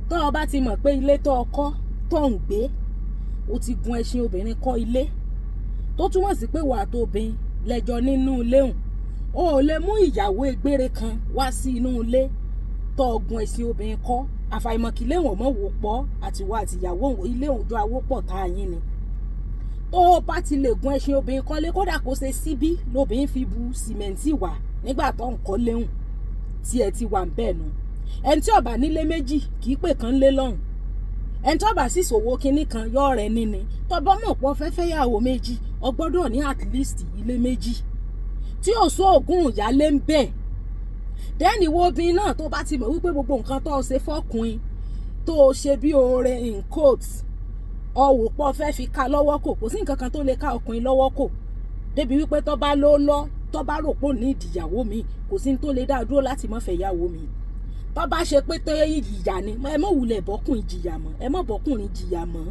Tó o bá ti mọ̀ pé ilé tó o kọ́ tó ń gbé, o ti gun ẹṣin obìnrin kọ́ ilé, tó túmọ̀ sí pé wàá tó obìnrin lẹ́jọ́ nínú ilé hùn, o ò lè mú ìyàwó egbére kan wá sí inú ilé tó o gun ẹṣin obìnrin kọ́. Àfàìmọ̀ kí ilé wọn mọ̀ wò pọ̀ àtiwọ́ àtìyàwó ilé òjò awópọ̀ tá a yín ni. Tó o bá ti lè gun ẹṣin obìnrin kọ́lé, kódà kó ṣe síbí lobìnrin fi bu sìmẹ́ǹtì wá nígbà tó ń kọ́lé hùn, tí ẹ ti wà ń bẹ́ẹ̀ nu. Ẹni tí ó bá nílé méjì kì í pè kán lé lọ́hùn. Ẹni tí ó bá sì ṣòwò kinní kan yọ rẹ̀ níní. Tó bá mọ̀ pọ̀ fẹ́ fẹ́yàwó méjì, o gbọ́dọ̀ ní at least ilé méjì tí ò sọ ògùn ìyálé ń bẹ̀. Then ìwọ obìnrin náà, tó bá ti mọ̀ wípé gbogbo nǹkan tó o ṣe fọ́kùnrin, tó o ṣe bí oore in quotes, ọwọ́ pọ̀ fẹ́ fi ká lọ́wọ́ kò, kò sí nǹkan kan tó lè ká ọkùnrin lọ́wọ́ kò débi wípé tó bá ló lọ, tó bá rò pò ní ìdìyàwó mi, kò sí ní tó lè dá dúró láti má fẹ́ yàwó mi. Tó bá ṣe pé tó ìjìyà ni, ẹ má wulẹ̀ bọ́kùnrin jìyà mọ́, ẹ má bọ́kùnrin jìyà mọ́,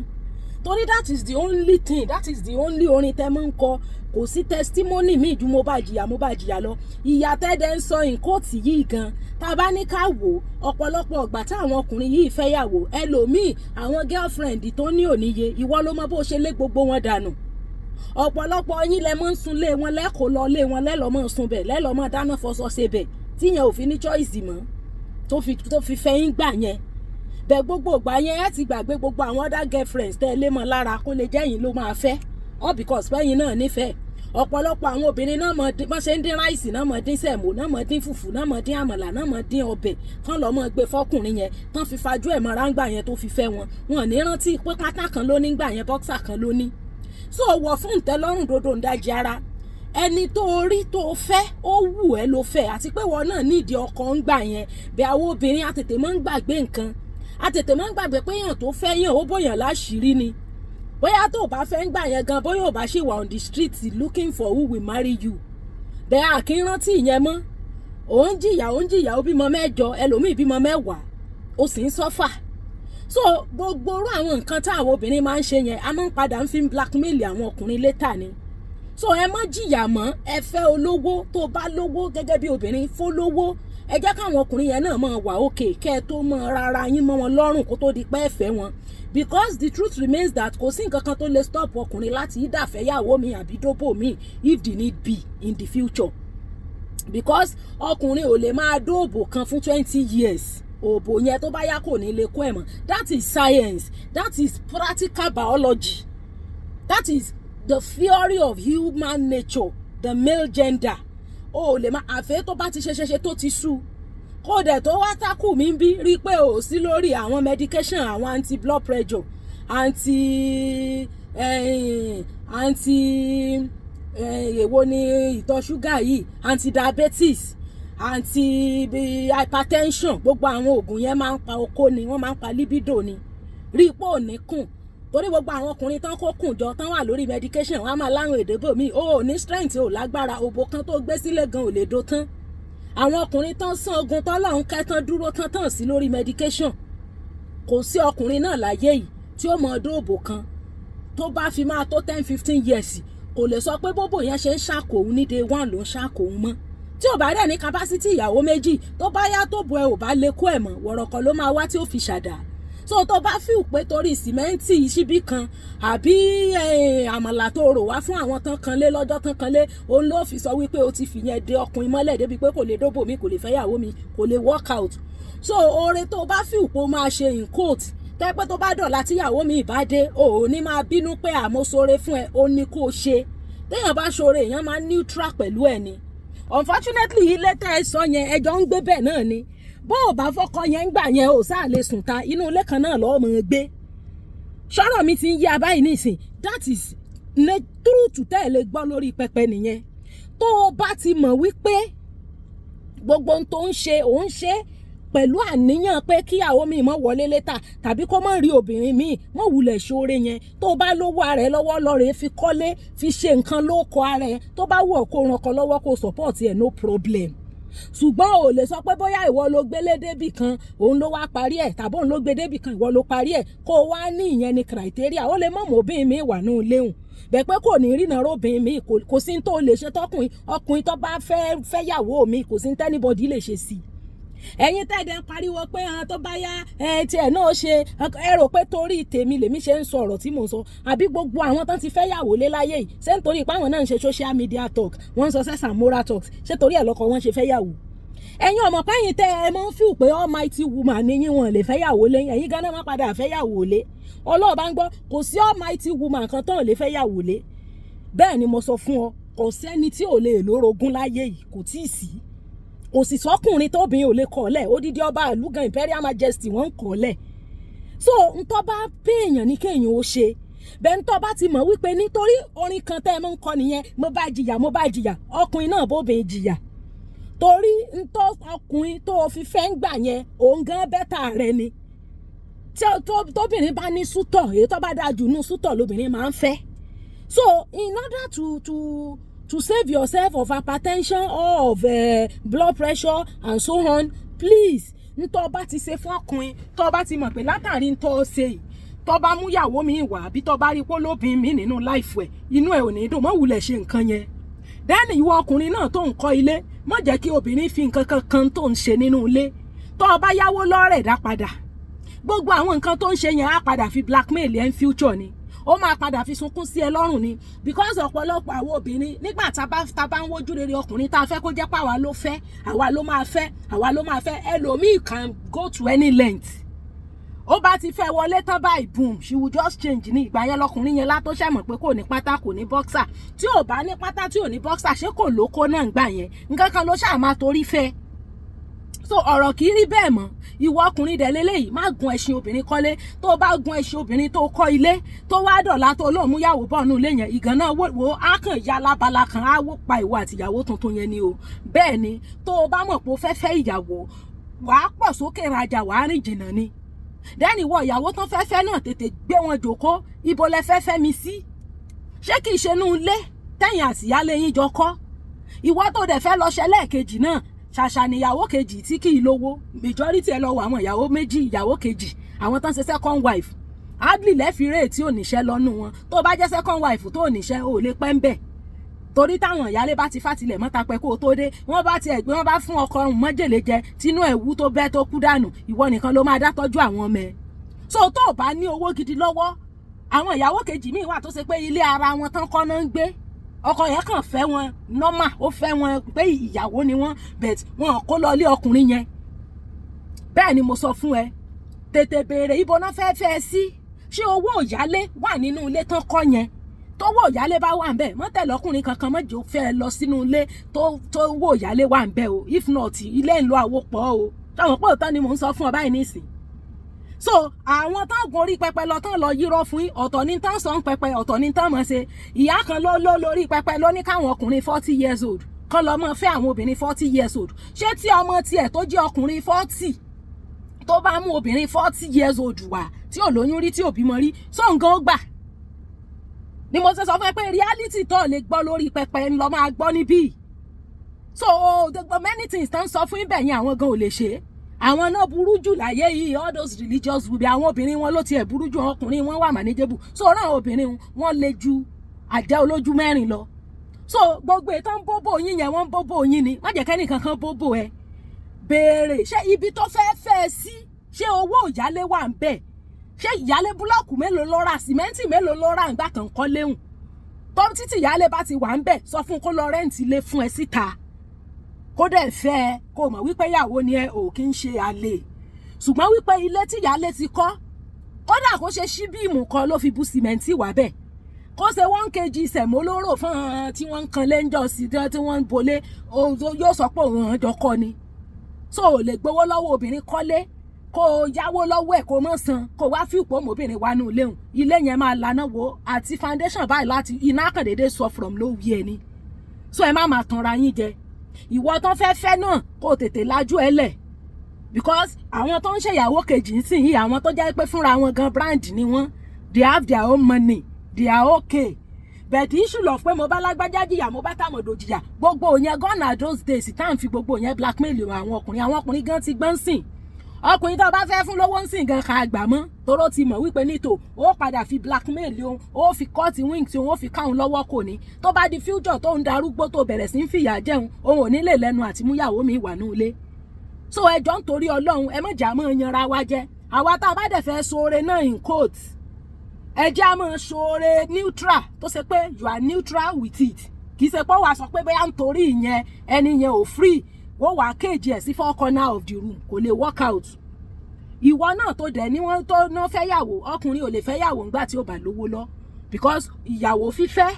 torí that is the only thing, that is the only orin tẹ́ mọ́ ń kọ. Kò sí testimony mi ju "mo bá jìyà, mo bá jìyà" lọ. Ìyà tẹ́dẹ̀ ń sọ in quote yìí gan, tá a bá ní ká wò, ọ̀pọ̀lọpọ̀ ọgbà táwọn ọkùnrin yìí fẹ́yàwó, ẹlòmíì, àwọn girlfriend tó ní òníye, ìwọ ló mọ bó ṣe lé gbogbo wọn dànù. Ọ̀pọ̀lọpọ̀ yín lẹ mọ́ ń sun lé wọn, lẹ́kọ̀ọ́ lọ lé wọn, lẹ́lọ́ mọ́ ń sun bẹ̀, lẹ́lọ́ mọ́ dáná fọṣọ ṣe bẹ̀, tíyẹn ò fi ní choice mọ́, tó fi fẹ́yìn gbà yẹn bẹ́ẹ̀. Gbogbo ìgbà yẹn, ẹ ti gbàgbé gbogbo àwọn other girlfriends tẹ́ ẹ lé mọ́ lára kó lè jẹ́yìn ló máa fẹ́, all because fẹ́yìn náà nífẹ̀ẹ́. Ọ̀pọ̀lọpọ̀ àwọn obìnrin náà mọ̀ bọ́n ṣe ń dín rice náà, mọ̀ dín semo náà, mọ̀ dín fùfú náà, mọ̀ dín àmàlà náà, mọ̀ dín ọbẹ̀ tán, lọ́ mọ̀ gbé fọ́kùnrin yẹn tán, fi fajú ẹ̀ mọ́ra ńgbà yẹn tó fi fẹ́ wọn. Wọn ní rántí pé pátá kan ló ní gbà yẹn, boxer kan ló ní. So wọ̀ fún ìtẹ́lọ́rùn dodo ń dájí ara ẹni tó rí tó fẹ́, ó wù ẹ́ ló fẹ́, àti pé wọn náà nídìí ọkọ ń gbà yẹn. Bí àwọn obìnrin, àtètè máa ń gbàgbé nǹkan, àtètè máa ń gbàgbé pé èèyàn tó fẹ́ yàn, ó bòyàn láṣìírí ni. Bóyá tó o bá fẹ́ ń gbà yẹn gan, bóyá o bá ṣì wà on the street looking for who will marry you. Bẹ́ẹ̀ àkínrántí ìyẹn mọ́. Ò ń jìyà, ò ń jìyà, ó bímọ mẹ́jọ, ẹlòmíì bímọ 10, ó sì ń suffer. So gbogbo orú àwọn nǹkan tá àwọn obìnrin máa ń ṣe yẹn, a máa ń padà ń fi blackmail àwọn ọkùnrin later ni. So ẹ má jìyà mọ́, ẹ fẹ́ olówó. Tó bá lówó gẹ́gẹ́ bí obìnrin, fólówó. Ẹ jẹ́ káwọn ọkùnrin yẹn náà máa wà òkè kẹ́ ẹ tó mọ rárá yín mọ́ wọn lọ́rùn kó tó di pé ẹ fẹ́ wọn, because the truth remains that kò sí nǹkan kan tó lè stop ọkùnrin láti either fẹ́yàwó mi àbí dóbò mi if the need be in the future, because ọkùnrin ò lè máa dóòbò kan fún 20 years. Òbò yẹn, tó bá yá, kò ní lè kó ẹ̀ mọ́. That is science, that is practical biology, that is the theory of human nature, the male gender. O ò lè máa àfẹ́ tó bá ti ṣe ṣe ṣe tó ti sú, kó dẹ̀ tó wá tákù mí bí rí i pé ò sí lórí àwọn medication, àwọn anti blood pressure, anti èwo ni ìtọ̀ ṣúgà yìí, anti diabetes, anti hypertension. Gbogbo àwọn oògùn yẹn máa ń pa okó ni, wọ́n máa ń pa libido ni. Rí i pé ò ní kùn, torí gbogbo àwọn ọkùnrin tán kó kùn jọ tán wà lórí medication, wọn á máa láwọn èdèbò míì. Ó ní strength, ò lágbára. Òbò kan tó gbé sílẹ̀ gan ò lè do tán. Àwọn ọkùnrin tán sán ogun tọ́lọ́run kẹ́tán dúró tán tán sí lórí medication, kò sí ọkùnrin náà láyé yìí tí ó mọ ọdún òbò kan tó bá fi máa tó 10, 15 years, kò lè sọ pé bóbò yẹn ṣe ń ṣàkóhun ní day one ló ń ṣàkóhun mọ́. Tí ò bá dẹ̀ ní capacity ìyàwó méjì, tó bá yá, tó bo ẹ ò bá lè kó ẹ̀ mọ́, wọ̀rọ̀kọ̀ ló máa wá tí ó fi ṣàdá. So tó bá feel pé torí sìmẹ́ǹtì ṣíbí kan àbí àmàlà tó rò wá fún àwọn tán kan lé lọ́jọ́ tán kan lé, òun ló fi sọ wípé o ti fìyẹn de ọkùnrin mọ́lẹ̀ débi pé kò lè dóbò mi, kò lè fẹ́yàwó mi, kò lè work out. So oore tó bá feel pé o máa ṣe in quote, tẹ́ pé tó bá dọ̀la tíyàwó mi ìbá dé, o ò ní máa bínú pé àmọ́ sóore fún ẹ, ó ní kó o ṣe. Téèyàn bá ṣoore, èèyàn máa neutral pẹ̀lú ẹ ni. Unfortunately, ilé tẹ́ ẹ sọ yẹn, ẹjọ́ ń gbé bẹ́ẹ̀ náà ni. Bó o bá fọkọ yẹn ń gbà yẹn, ò sáà lè sùn ta, inú ilé kan náà lọ́ọ́ mọ̀ ọ́n gbé. Sọ̀rọ̀ mi ti ń yí abáyìí nísìn? That is truth tẹ́ ẹ lè gbọ́ lórí pẹpẹ nìyẹn. Tó o bá ti mọ̀ wípé gbogbo ohun tó ń ṣe, òun ṣe pẹ̀lú àníyàn pé kíyàwó mi mọ̀ wọlé later tàbí kó má rí obìnrin míì, mọ̀ wulẹ̀ ṣoore yẹn. Tó bá lówó ara ẹ lọ́wọ́, lọ́ọ̀rẹ́ fi kọ́lé, fi ṣe nǹkan ló kọ ara ẹ. Tó bá wù ọ́, kó ràn ọkọ lọ́wọ́, kó support ẹ̀, no problem. Ṣùgbọ́n ò lè sọ pé bóyá ìwọ ló gbélé débì kan, òun ló wá parí ẹ̀, tàbí òun ló gbé débì kan, ìwọ ló parí ẹ̀, kó o wá ní ìyẹn ni criteria. Ó lè mọ̀ mọ́ obìnrin mi wà ní léhùn bẹ́ẹ̀ pé kò ní rìnà róbìnrin mi. Kò sí tó lè ṣe tọkùnrin. Ọkùnrin tó bá fẹ́ fẹ́yàwó mi, kò sí t' anybody lè ṣe sí i. Ẹ̀yin tẹ́ẹ̀dẹ̀ ń pariwo pé hàn tó bá yá ẹ tiẹ̀ náà ṣe, ẹ rò pé torí tèmi lèmi ṣe ń sọ ọ̀rọ̀ tí mò ń sọ, àbí gbogbo àwọn tán ti fẹ́ yàwó lé láyé yìí, ṣé nítorí pé àwọn náà ń ṣe social media talk, wọ́n ń sọ sex and moral talks, ṣé torí ẹ̀ lọ́kọ wọn ṣe fẹ́ yàwó? Ẹ̀yin ọmọ pẹ́yìn tẹ́ ẹ mọ́ ń feel pé almighty woman ni yín, wọn lè fẹ́ yàwó lé, ẹ̀yin gan náà má padà fẹ́ yàwó lé. Ọlọ́ọ̀ bá ń gbọ́, kò sí almighty woman kan tán lè fẹ́ yàwó lé. Bẹ́ẹ̀ ni mo sọ fún ọ. Kò sẹ́ni tí ò lè lórogún láyé yìí, kò tí ì sí. Kò sì sọ́kùnrin tóbìnrin ò lè kọ̀ lẹ̀. Odidi ọba ìlú gan, imperial majesty, wọ́n ń kọ̀ lẹ̀. So ntọ́ bá péèyàn ní kéèyàn ó ṣe bẹ́ẹ̀. Ntọ́ bá ti mọ̀ wípé nítorí orin kan tẹ́ ẹ mọ́ ń kọ nìyẹn, "Mo bá jìyà, mo bá jìyà," ọkùnrin náà bóbìnrin jìyà, torí ntọ́ ọkùnrin tó o fi fẹ́ ń gbà yẹn, òun gan better rẹ ni. Tóbìnrin bá ní suitor, èyí tó bá dáa jù nú suitor lóbìnrin máa ń fẹ́. So in order to save yourself of hypertension or of blood pressure and so on, please, ntọ́ bá ti ṣe fún ọkùnrin, tọ́ bá ti mọ̀ pé látàrí ntọ́ ṣe yìí, tọ́ bá mú ìyàwó mi wá, àbí tọ́ bá rí pé lóbìn mi nínú life ẹ̀, inú ẹ̀ ò ní dùn, mọ́ wulẹ̀ ṣe nǹkan yẹn. Then ìwọ ọkùnrin náà tó ń kọ́ ilé, má jẹ́ kí obìnrin fi nǹkan kankan tó ń ṣe nínú ilé. Tọ́ ọ bá yáwó lọ́rẹ̀, dá padà. Gbogbo àwọn nǹkan tó ń ṣe yẹn, á padà fi blackmail ẹ̀ in future ni. Ó máa padà fi sunkún sí ẹ lọ́rùn ni, because ọ̀pọ̀lọpọ̀ àwọn obìnrin, nígbà tá a bá ń wojú rere ọkùnrin tá a fẹ́ kó jẹ́ pé àwa ló fẹ́, àwa ló máa fẹ́, àwa ló máa fẹ́, ẹlòmíì can go to any length. Ó bá ti fẹ́ wọlé tán báyìí, boom, she will just change. Ní ìgbà yẹn lọkùnrin yẹn látó ṣàmọ̀ pé kò ní pátá, kò ní boxer. Tí ò bá ní pátá, tí ò ní boxer, ṣé kò lóko náà ń gbà yẹn? Nǹkan kan ló ṣáà máa torí fẹ́. So ọ̀rọ̀ kì í rí bẹ́ẹ̀ mọ́. Ìwọ ọkùnrin dẹ̀ lélẹ́yìí, má gun ẹṣin obìnrin kọ́lé. Tó bá gun ẹṣin obìnrin tó kọ́ ilé, tó wá dọ̀la tó lóun mú yàwó bọ̀ nù ilé yẹn, ìgàn náà wò á kàn ya lábala kan, á wó pa ìwọ àtìyàwó tuntun yẹn ni o. Bẹ́ẹ̀ ni, tó o bá mọ̀ pé o fẹ́ fẹ́ ìyàwó, wàá pọ̀ sókè rajà, wàá rìn jìnnà ni. Then ìwọ ìyàwó tán fẹ́ fẹ́ náà, tètè gbé wọn jòkó. Ibo lẹ fẹ́ fẹ́ mi sí? Ṣé kìí ṣe inú ilé tẹ̀yìn àtìyálé yín jọ kọ́? Ìwọ tó dẹ̀ fẹ́ lọ ṣẹlẹ̀ kejì náà, ṣàṣà níyàwó kejì tí kì í lówó. Majority, ẹ lọ wọ àwọn ìyàwó méjì, ìyàwó kejì, àwọn tán ṣe second wife, hardly lẹ́fìrè tí ò níṣẹ́ lọ́nù wọn. Tó bá jẹ́ second wife tó ò níṣẹ́, ò lè pẹ́ ń bẹ̀, torí táwọn ìyálé bá ti fàtilẹ̀ mọ́ta pẹ́ kó o tó dé, wọ́n bá tiẹ̀ gbé, wọ́n bá fún ọkọ ọ̀hún mọ́jèlé jẹ, tínú ẹ̀ wú tó bẹ́ tó kú dànù, ìwọ nìkan ló máa dá tọ́jú àwọn ọmọ ẹ̀. So tó o bá ní owó gidi lọ́wọ́, àwọn ìyàwó kejì míì wà tó ṣe pé ilé ara wọn tán kọ́ náà ń gbé. Ọkọ yẹn kàn fẹ́ wọn normal, ó fẹ́ wọn pé ìyàwó ni wọ́n, but wọn kó lọ ilé ọkùnrin yẹn. Bẹ́ẹ̀ ni mo sọ fún ẹ. Tètè béèrè ibo náà fẹ́ fẹ́ sí. Ṣé owó ìyálé wà nínú ilé tán kọ́ yẹn? Tówó ìyálé bá wà ń bẹ̀, mọ́ tẹ̀lé ọkùnrin kankan, mọ́ jẹ́ ó fẹ́ lọ sínú ilé tó owó ìyálé wà ń bẹ̀ o. If not, ilé ń lọ àwòpọ̀ o. Táwọn pé òótọ́ ni mò ń sọ fún ọ báyìí nísìn. So àwọn tán gun orí pẹpẹ lọ, tán lọ yírọ fún yín, ọ̀tọ̀ ní tán sọ ń pẹpẹ, ọ̀tọ̀ ní tán mọ̀ ṣe. Ìyá kan ló lórí pẹpẹ ló ní káwọn ọkùnrin 40 years old kán lọ mọ̀ fẹ́ àwọn obìnrin 40 years old. Ṣé tí ọmọ tiẹ̀ tó jẹ́ ọkùnrin 40 tó bá mú obìnrin 40 years old wá, tí ò lóyún rí, tí ò bímọ rí, sọ nǹkan ó gbà ni? Mo ṣe sọ fún ẹ pé reality tó lè gbọ́ lórí pẹpẹ ń lọ máa gbọ́ níbí. So the many things tán sọ fún ibẹ̀ yẹn, àwọn gan ò lè ṣe é. Àwọn náà burú jù láyé yìí. All those religious women, àwọn obìnrin wọn ló tiẹ̀ burú jù, ọkùnrin wọn wà manageable. So ọ̀rọ̀ àwọn obìnrin wọn le ju àjẹ́ olójú mẹ́rin lọ. So gbogbo ètò ń bóbó yín yẹn, wọ́n ń bóbó yín ni. Má jẹ́ kẹ́nìkan kan bóbó ẹ. Béèrè, ṣé ibi tó fẹ́ fẹ́ sí, ṣé owó ìyálé wà ń bẹ̀? Ṣé ìyálé búlọ́ọ̀kù mélòó ló rà, sìmẹ́ǹtì mélòó ló rà ńgbà kan kọ́ léhùn? Tó títí ìyálé bá ti wà ń bẹ̀, sọ fún kó lọ rent ilé fún ẹ síta, kó dẹ̀ fẹ́ ẹ, kó mọ̀ wípé ìyàwó ni ẹ, ò kí ń ṣe àlè. Ṣùgbọ́n wípé ilé tí ìyálé ti kọ́, kódà kó ṣe ṣíbíìmù kan ló fi bu sìmẹ́ǹtì wá bẹ́ẹ̀, kó ṣe 1 kg semo lóró fún ọ́n tí wọ́n ń kan léńjọ́ sí, tí wọ́n ń bolé, yóò sọ pé òun jọ kọ́ ni. So ò lè gbowó lọ́wọ́ obìnrin kọ́lé, kó o yáwó lọ́wọ́ ẹ̀, kó o mọ̀ san, kó o wá fi ìpò mọ́bìnrin wá nù léhùn. Ilé yẹn máa laná wo àti foundation báyìí láti iná kàn déédéé sọ from nowhere ni. So ẹ má máa tanra yín jẹ. Ìwọ tó fẹ́ fẹ́ náà, kó o tètè lajú ẹ lẹ̀, because àwọn tó ń ṣèyàwó kejì ń sìn yìí, àwọn tó jẹ́ pé fúnra wọn gan brand ni wọ́n, they have their own money, they are okay. But the issue of pé mo bá lágbájá jìyà, mo bá tàmọ̀dò jìyà, gbogbo yẹn, gone are those days tá à ń fi gbogbo yẹn blackmail àwọn ọkùnrin. Àwọn ọkùnrin gan ti gbọ́n sìn. Ọkùnrin tó bá fẹ́ fún lówó ń sìn gan ká gbà mọ́, toró ti mọ̀ wípé nítò ó padà fi blackmail òun, ó fi cut wing tí òun ó fi káwọn lọ́wọ́. Kò ní tó bá di future tó ń darúgbó, tó bẹ̀rẹ̀ sí ń fìyà jẹun, òun ò ní lè lẹ́nu àti múyàwó mi wà ní ilé. So ẹ jọ̀ọ́, nítorí Ọlọ́run, ẹ má jà máa yanra wa jẹ. Àwa tá a bá dẹ̀ fẹ́ ṣoore náà, in quote, ẹ jẹ́ á máa ṣoore neutral, tó ṣe pé you are neutral with it. Kì í ṣe pé wàá sọ pé bóyá nítorí ìyẹn ẹni yẹn ò free, wọ́n wàá cage ẹ̀ sí four corner of the room. Kò lè work out. Ìwọ náà tó dẹ̀ ní wọ́n tó ná fẹ́yàwó, ọkùnrin ò lè fẹ́yàwó ńgbà tí ó bá lówó lọ, because ìyàwó fífẹ́,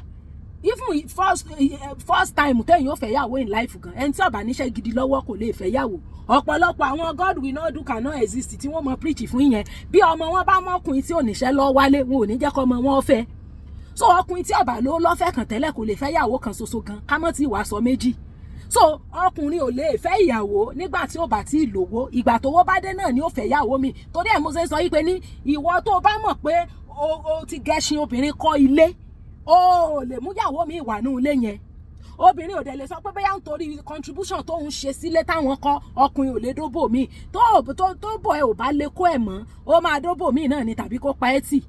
even first time téèyàn ó fẹ́yàwó in life gan, ẹni tí ó bá níṣẹ́ gidi lọ́wọ́ kò lè fẹ́yàwó. Ọ̀pọ̀lọpọ̀ àwọn God will not do cannot exist tí wọ́n mọ preach fún yẹn, bí ọmọ wọn bá mọ́kùnrin tí ò níṣẹ́ lọ wálé, wọn ò ní jẹ́ kọ́ ọmọ wọn fẹ́. So ọkùnrin tí ó bá lówó lọ́fẹ̀ẹ́ kàn tẹ́lẹ̀ kò lè fẹ́yàwó kan ṣoṣo gan, ká mọ́ tí wàá sọ méjì. So ọkùnrin ò lè fẹ́ ìyàwó nígbà tí ó bá tí ì lówó. Ìgbà tówó bá dé náà ni ó fẹ́ ìyàwó mi. Torí ẹ̀ mo ṣe ń sọ yí pé ní ìwọ tó bá mọ̀ pé o ti gẹṣin obìnrin kọ́ ilé, o ò lè mú ìyàwó mi wà ní ilé yẹn. Obìnrin ò dẹ̀ lè sọ pé bóyá nítorí contribution tó ń ṣe sílé táwọn kọ́, ọkùnrin ò lè dóbò mi. Tó bọ̀ ẹ ò bá lè kó ẹ̀ mọ́, ó máa dóbò mi náà ni tàbí kó pa ẹ́ tì.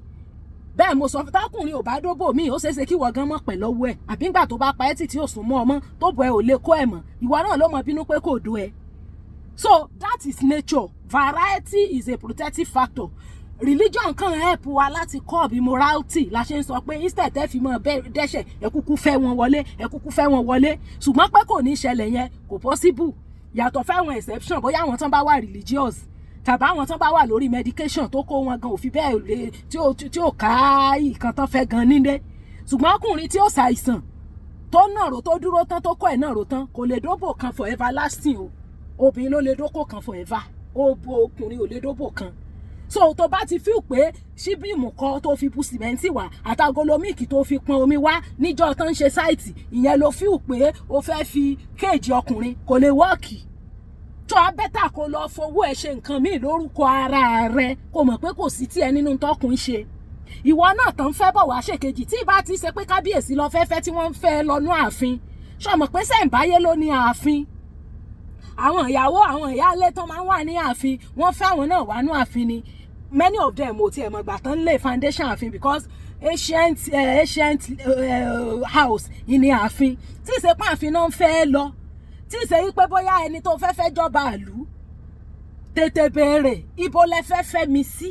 Bẹ́ẹ̀ mo sọ. Tọkùnrin ò bá dóbò mi, ó ṣeé ṣe kí ìwọ gan mọ̀ pẹ̀ lọ́wọ́ ẹ̀, àbí ńgbà tó bá pa ẹ́ tì tí ò sún mọ́ ọmọ, tó bọ̀ ẹ ò lè kó ẹ̀ mọ́, ìwọ náà ló mọ bínú pé kò dó ẹ. So that is nature. Variety is a protective factor. Religion kan help wa láti curb immorality la ṣe ń sọ pé instead tẹ́ fi mọ́ dẹ́ṣẹ̀, ẹ kúkú fẹ́ wọn wọlé, ẹ kúkú fẹ́ wọn wọlé. Ṣùgbọ́n pé kò ní ṣẹlẹ̀ yẹn, kò possible, yàtọ̀ fáwọn exception, bóyá àwọn tán bá wà religious tàbí àwọn tán bá wà lórí medication tó kó wọn gan òfin bẹ́ẹ̀ lè tí ó ká ìkan tán fẹ́ gan nílé. Ṣùgbọ́n ọkùnrin tí ó ṣàìsàn, tó nàró, tó dúró tán, tó kọ́ ẹ̀ nàró tán, kò lè dóbò kan for everlasting o. Obìnrin ló lè dókò kan forever, ọkùnrin ò lè dóbò kan. So tó bá ti feel pé ṣíbí ìmùkọ tó fi bu sìmẹ́ǹtì wá àtàgolo míìkì tó fi pọn omi wá níjọ́ tó ń ṣe site, ìyẹn ló feel pé o fẹ́ fi cage ọkùnrin, kò lè work. Tó a better kó lọ fowó ẹ̀ ṣe nǹkan míì lórúkọ ara rẹ, kó mọ̀ pé kò sí tí ẹ nínú tọkùn ṣe. Ìwọ náà tán fẹ́ bọ̀ wá ṣèkejì, tí ìbá ti ṣe pé kábíyèsí lọ fẹ́fẹ́ tí wọ́n ń fẹ́ lọ́nú ààfin, ṣọmọ pé sẹ̀ǹbáyé ló ní ààfin? Àwọn ìyàwó àwọn ìyáálé tó máa ń wà ní ààfin, wọ́n fẹ́ àwọn náà wà ní ààfin ni. Many of them ò tiẹ̀ mọ̀ gbà tán lé foundation ààfin, because ancient house ní ààfin. Tí ìṣe pé ààfin náà ń fẹ́ lọ, tí ìṣe yí pé bóyá ẹni tó fẹ́ fẹ́ jọba ìlú, tètè béèrè ibo lẹ fẹ́ fẹ́ mi sí.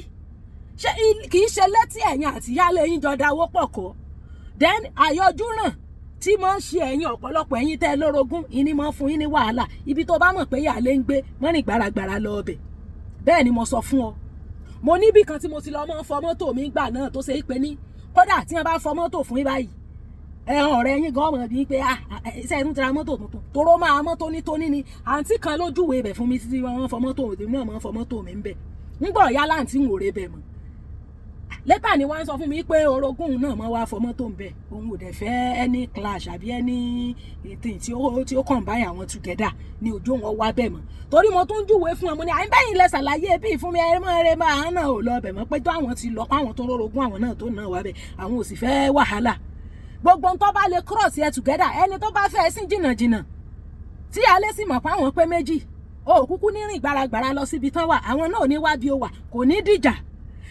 Ṣé kì í ṣe létí ẹ̀yin àti ìyáálé yín jọ dáwó pọ̀ kọ́? Then àyọjúràn tí máa ń ṣe ẹ̀yin, ọ̀pọ̀lọpọ̀ ẹ̀yin tẹ́ lórogún, ìní máa ń fún yín ní wàhálà. Ibi tó bá mọ̀ pé ìyáálé ń gbé, mọ́rìn gbàràgbàrà lọ ọbẹ̀. Bẹ́ẹ̀ ni mo sọ fún ọ. Mo níbì kan tí mo ti lọ máa ń fọ mọ́tò mi gbà náà, tó ṣe é pé ní kódà tí wọ́n bá fọ mọ́tò fún yín báyìí, ẹ̀hàn ọ̀rẹ́ yín gan mọ̀ bíi pé ṣe é tún ti ra mọ́tò tuntun toró máa mọ́ tónítóní ni. Àǹtí kan lójúwèé ibẹ̀ fún mi títí wọ́n fọ mọ́tò mi náà, máa ń fọ mọ́tò mi ń bẹ̀. Ńgbọ̀ yá láǹtí ń wòrè bẹ̀ mọ́. Later ni wọ́n sọ fún mi pé orogún náà máa wá fọ mọ́tò ń bẹ̀. Òun ò dẹ̀ fẹ́ any clash àbí any thing tí ó combine àwọn together ní ojú wọn wá bẹ̀ mọ́, torí mo tún júwèé fún ọmọ ní à ń bẹ́yìn lẹ ṣàlàyé bí fún mi. Ẹ mọ́ ẹ máa náà ò lọ bẹ̀ mọ́, pé tó àwọn ti lọ pa àwọn tó rorogún àwọn náà tó náà wá bẹ̀, àwọn ò sì fẹ́ wàhálà. Gbogbo tó bá lè cross ẹ together, ẹni tó bá fẹ́ sí jìnnàjìnnà tí alẹ́ sì mọ̀ pé àwọn pé méjì, o kúkú ní rìn gbaragbara lọ síbi tán wà, àwọn náà ò ní wá bí o wà, kò ní dìjà.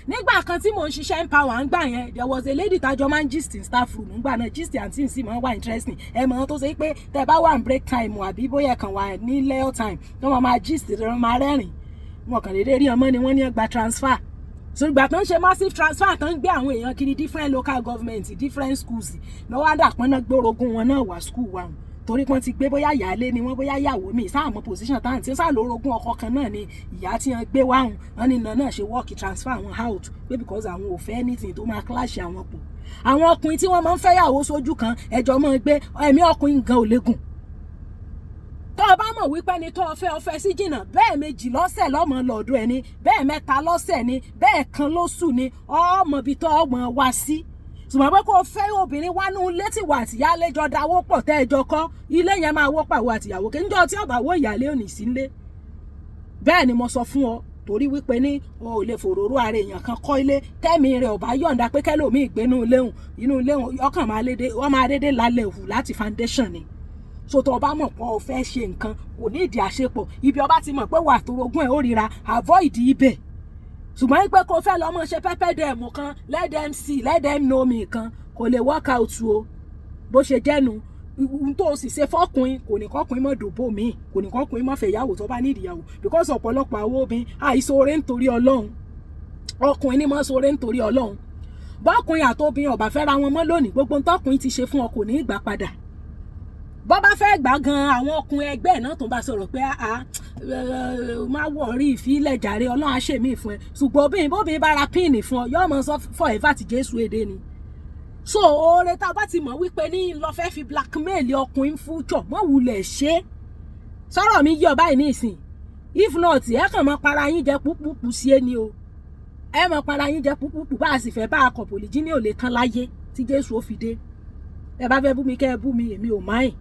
Nígbà kan tí mò ń ṣiṣẹ́ ń power ń gbà yẹn, there was a lady tájọ máa ń gist in staff room ńgbà náà. Gist àǹtí ń sì máa ń wà interesting. Ẹ mọ̀ tó ṣe pé tẹ bá wà ní break time àbí bóyá kàn wà ní lẹ́ọ̀ time tó máa máa gist, tó máa rẹ́rìn. Wọn kàn déédéé rí ọmọ ni wọ́n ní gba transfer. So ìgbà tó ń ṣe massive transfer, tó ń gbé àwọn èèyàn kiri different local government, different schools, lọ́wọ́ àdàpọ́n náà gbórogún wọn náà wá school wa, torí pọ́n ti gbé bóyá ìyáálé ni wọ́n, bóyá ìyàwó mi sáà mọ position táwọn tí ó sáà lórogún ọkọ kan náà ni ìyá tí wọ́n gbé wáhùn. Wọ́n ní iná náà ṣe work transfer àwọn out pé because àwọn ò fẹ́ anything tó máa clash àwọn pọ̀. Àwọn ọkùnrin tí wọ́n máa ń fẹ́yàwó sójú kan, ẹjọ́ máa ń gbé, ẹ̀mí ọkùnrin gan ò lè gùn. Tó o bá mọ̀ wípé ẹni tó o fẹ́, o fẹ́ sí jìnnà, bẹ́ẹ̀ méjì lọ́sẹ̀ lọ́mọ lọ́dọ̀ ẹni, bẹ́ẹ̀ mẹ́ta lọ́sẹ̀ ni, bẹ́ẹ̀ kan lóṣù ni, ọmọ ibi tó ọmọ wá sí. Ṣùgbọ́n pé kó o fẹ́ obìnrin wá nú ilé tí wà àtìyálé jọ dáwó pọ̀, tẹ́ ẹ jọ kọ́ ilé yẹn, máa wọ́ pàwọ́ àtìyàwó kí njọ́ tí ọ̀bà wọ ìyálé ò ní sí nílé. Bẹ́ẹ̀ ni mo sọ fún ọ, torí wípé ní o ò lè fòròró ara èèyàn kan kọ́ ilé tẹ́mi rẹ̀ ò bá yọ̀ǹda pé kẹ́lòmíì gbé inú léhùn inú léhùn ọkàn máa lédè, wọ́n máa dédé lálẹ́ hù láti foundation ni. So tó o bá mọ̀ pé o fẹ́ ṣe nǹkan, kò ní ìdí àṣepọ̀. Ibi ọba ti mọ̀ pé wà tó rogún ẹ̀ ó ríra, avoid ibẹ̀. Ṣùgbọ́n pé kó fẹ́ lọ́mọ ṣe pepper dem kan, let them see, let them know me kan, kò lè work out o. Bó ṣe jẹ́nu. Ohun tó o sì ṣe fọ́kùnrin, kò ní kọ́kùnrin mọ́ dòbò míì, kò ní kọ́kùnrin mọ́ fẹ́ ìyàwó tó bá ní ìdíyàwó, because ọ̀pọ̀lọpọ̀ àwọn obìnrin àìsóore nítorí Ọlọ́run. Ọkùnrin ní mọ́ sóore nítorí Ọlọ́run. Bọ́kùnrin àtobìnrin ọ̀bà fẹ́ra wọn mọ́ lónìí, gbogbo ntọ́kùnrin ti ṣe fún ọ kò ní í gbà padà. Bọ́ bá fẹ́ gbà gan, àwọn ọkùnrin ẹgbẹ́ ẹ̀ náà tó bá sọ̀rọ̀ pé, "Ah, má worry, ìfilẹ̀ jàre, Ọlọ́run á ṣèmí fún ẹ." Ṣùgbọ́n obìnrin, bóbìnrin bá ra pin fún ọ, yóò mọ sọ forever tí Jésù èdè ni. So oore tá a bá ti mọ̀ wípé ní lọ fẹ́ fi blackmail ọkùnrin future, mọ́ wulẹ̀ ṣe. Sọ̀rọ̀ mi yí ọ báyìí ní ìsìn? If not, ẹ kàn mọ́ para yín jẹ púpùpù sí ẹni o. Ẹ mọ̀ para yín jẹ púpùpù. Bá a sì fẹ́ bá a kọ̀, polygyny ò lè tán láyé tí Jésù ó fi dé. Ẹ bá fẹ́ bú mi, kẹ́ ẹ bú mi, èmi ò máìn.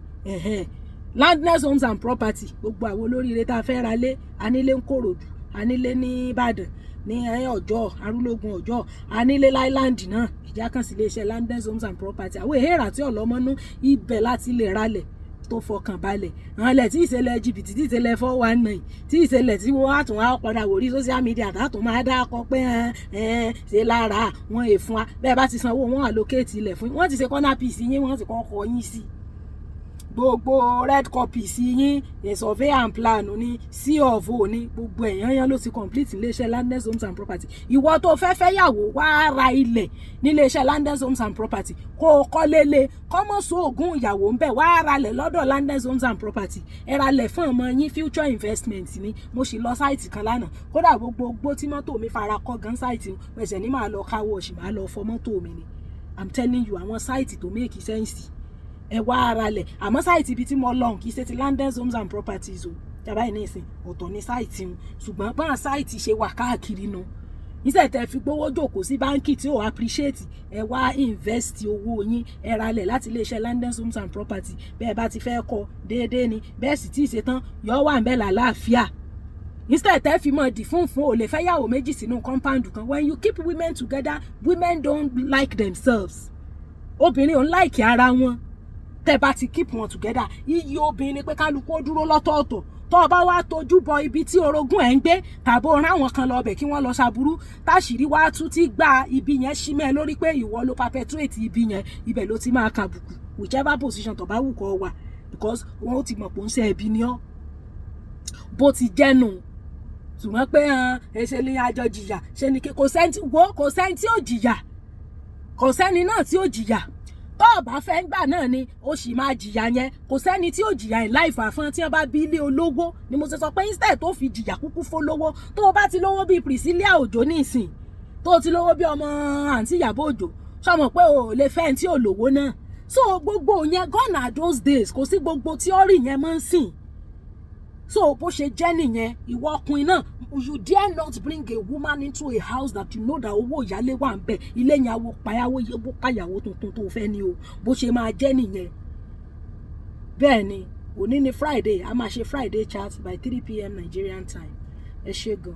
Landness Homes and Property, gbogbo àwọn olóríire tá a fẹ́ ra lé, anílé ń Kòròdú, anílé ní Ìbàdàn, ní Ọjọ́ Arúlógún Ọjọ́, anílé láìláńdì náà. Ìjà kan sí iléeṣẹ́ Landness Homes and Property. Àwọn èèrà tí ọ̀lọ́mọ́nú ibẹ̀ láti lè ralẹ̀ tó fọkàn balẹ̀, àwọn ilẹ̀ tí ìṣẹ̀lẹ̀ jìbìtì, tí ìṣẹ̀lẹ̀ 419, tí ìṣẹ̀lẹ̀ tí wọ́n á tún wá padà wò rí social media tààtún máa dá kọ pé ẹ ṣe lára wọn èèfún wa. Bẹ́ẹ̀ bá ti sanwó, wọn allocate ilẹ̀ fún wọ́n, ti ṣe corner piece yín, wọ́n ti kọ́ kọ́ yín sí gbogbo red copy sí yín, a survey and plan ní, C of O ní, gbogbo ẹ̀yán yẹn ló ti complete iléeṣẹ́ Landness Homes and Property. Ìwọ tó fẹ́ fẹ́ yàwó, wá ra ilẹ̀ níléeṣẹ́ Landness Homes and Property, kó o kọ́lé lé, kọ́mọ̀sọ ògùn ìyàwó ń bẹ̀. Wá ralẹ̀ lọ́dọ̀ Landness Homes and Property, ẹ ralẹ̀ fún ọmọ yín, future investment ni. Mo sì lọ site kan lánàá, kódà gbogbo gbó tí mọ́tò mi fara kọ́ gan site pẹ̀sẹ̀ ní, màá lọ káwọ́ ọ̀sì, màá lọ fọ mọ́tò mi ni. I'm telling you, àwọn site tó make sense, ẹ wá ara lẹ̀. Àmọ́ site ibi tí mo lọ, kì í ṣe ti Landness Homes and Properties o. Jàbá yìí ní ìsìn, ọ̀tọ̀ ní site wọn, ṣùgbọ́n báwọn site ṣe wà káàkiri nu níṣẹ́ tẹ́ fi gbówó jòkó sí báńkì tí ò appreciate. Ẹ wá invest owó yín, ẹ ralẹ̀ láti iléeṣẹ́ Landness Homes and Property. Bẹ́ẹ̀ bá ti fẹ́ kọ́ déédéé ni, bẹ́ẹ̀ sì tí ì ṣe tán, yọ wà ń bẹ́ẹ̀ làlàáfíà. Instead tẹ́ fi mọ̀ dì fún ò lè fẹ́ yàwó méjì sínú compound kan. When you keep women together, women don't like themselves. Obìnrin ò ń like ara wọn. Tẹ́ bá ti keep wọn together, iye obìnrin ni pé kálukú ó dúró lọ́tọ̀ọ̀tọ̀. Tó o bá wá tójú bọ ibi tí orogún ẹ̀ ń gbé, tàbí o rán àwọn kan lọ bẹ̀ kí wọ́n lọ ṣàbúrú, táṣìírí wá tún ti gba ibi yẹn ṣí mẹ́ lórí pé ìwọ ló perpetuate ibi yẹn, ibẹ̀ ló ti máa kàbùkù, whichever position tó bá wù kó wà, because wọn ó ti mọ̀ pé ó ń ṣe ẹbí ni ọ́. Bó ti jẹ́nu. Ṣùgbọ́n pé ẹsẹ̀ ní àjọ jìyà ṣe ni, kò sẹ́ni wo, kò sẹ́ni tí ò jìyà, kò sẹ́ni náà tí ò jìyà. Tó o bá fẹ́ gbà náà ni ó sì máa jìyà yẹn. Kò sẹ́ni tí ò jìyà in life. Àfọ́n tí wọ́n bá bí ilé olówó ni mo ṣe sọ pé instead tó fi jìyà, kúkú fólówó. Tó o bá ti lówó bíi Priscilla Òjó nísìn, tó o ti lówó bíi ọmọ àǹtí Ìyábọ̀ Òjó, sọmọ pé o ò lè fẹ́ ẹni tí ò lówó náà? So gbogbo yẹn, gone are those days. Kò sí gbogbo theory yẹn mọ́ ń sìn. So bó ṣe jẹ́ nìyẹn. Ìwọ ọkùnrin náà, you dare not bring a woman into a house that you know that owó ìyálé wà ń bẹ̀. Ilé yẹn awo payáwó payàwó tuntun tó fẹ́ ni o. Bó ṣe máa jẹ́ nìyẹn. Bẹ́ẹ̀ ni, òní ni Friday, a máa ṣe Friday chat by 3 p.m. Nigerian time. Ẹ ṣé gan.